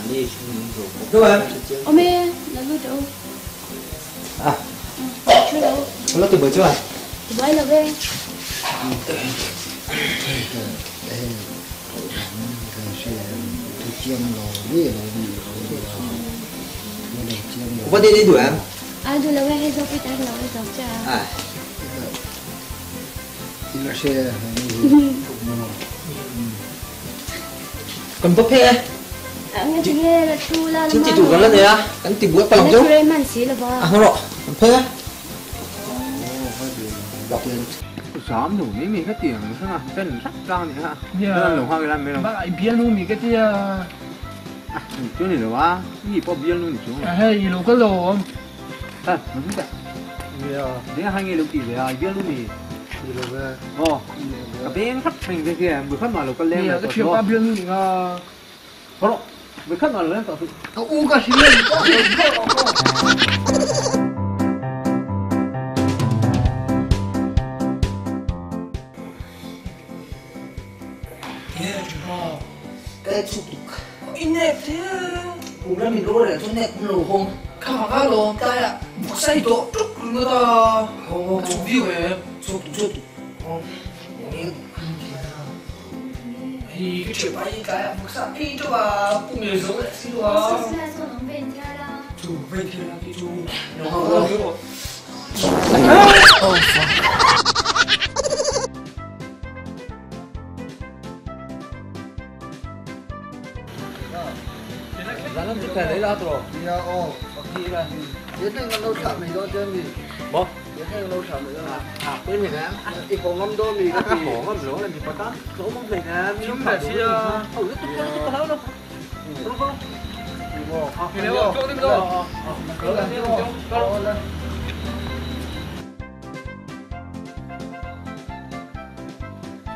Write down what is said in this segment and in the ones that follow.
Awm e, lo lut rawh u. A. Thu lo. Lo ti buai chuan. Ti buai lo ve. Upa te duh em? A duh lo e, hei zawk i tar lo e zawk che a. Kan bawp he e. Thil ti tur kan la nei a, kan ti buai palh ang chu. A hma rawh, kan phei a. Zam lo mai mai ka ti ang heng a, pen hrep tlang a ni a, pen an lo nghak ila mai lo. Bakah i bialnu mi ka ti a. A, chu ni lo a, mi pawh bialnu ni chuang lo. Hei i lo kal lo awm. Ha, lo ta. Nia. Deng hai nge lo ti ve a, i bialnu mi. Ni lo ve. Aw, ka beng hrep thleng che khi, bui khat mah lo kal leng Nia, ka thianpa bialnu ni nga. Rawh, bui khat mah lo leng tawh suh. Ka u ka hrilh em. Ka chhuk tuk. Kum ram in rorel chu nek lo hawng. Kha hmanga lawm tlai ah buksai dawh tuk ringawt a. Ka chhuk viau em? Chhuk tuk chhuk tuk. Hi ka thiam ai tlai ah buksa ei teuh a pum le zo leh si lo a. Chu vein thiar la ti chu.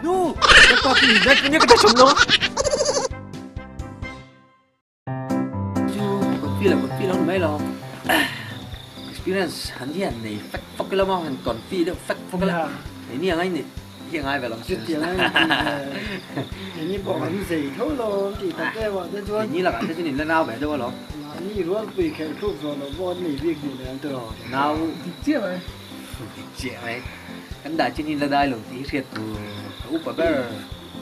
Nu, ka pa pi ni ka ta chum lo. Chu confi la confi lo mai lo. Experience han hian nei fek fawk ila maw han confi deuh fek fawk ila. Hei ni angai ni hi angai ve lo. Chutiang a ni Hei ni pawh kan zei tho lo tih tak em ah te chuan. Hei ni lakah te chuan in la nau ve deuh alawm. Mahni rualpui khelh thluk zawh loh pawh an nei bik ni leh ang tiraw. Nau dik chiah mai. Dik chiah mai. Kan dai chin hi la dai lo tih hi hriat tur ka upa ber.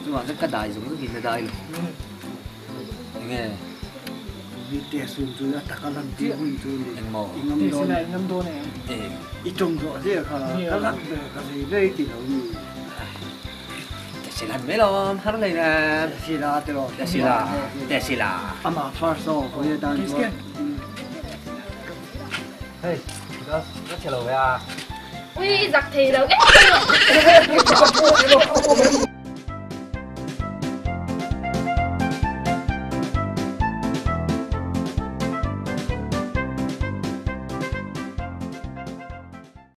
Chuvang chuan ka dai zawng zawng hi la dai lo. Enge? Mi test hun chu a taka lan tir hun chu ni. Engmaw? I ngam dawn. I ngam dawn em? I tawng zawh zia kha ka lak ber ka zei vei ti lo mi. Test lan mai lo har hlei nen. Test la ti lo. Test la. Test la. Amah first aw khawi atan chuan. Hei, ka ka chhe lo ve a. Ui, zak thei lo.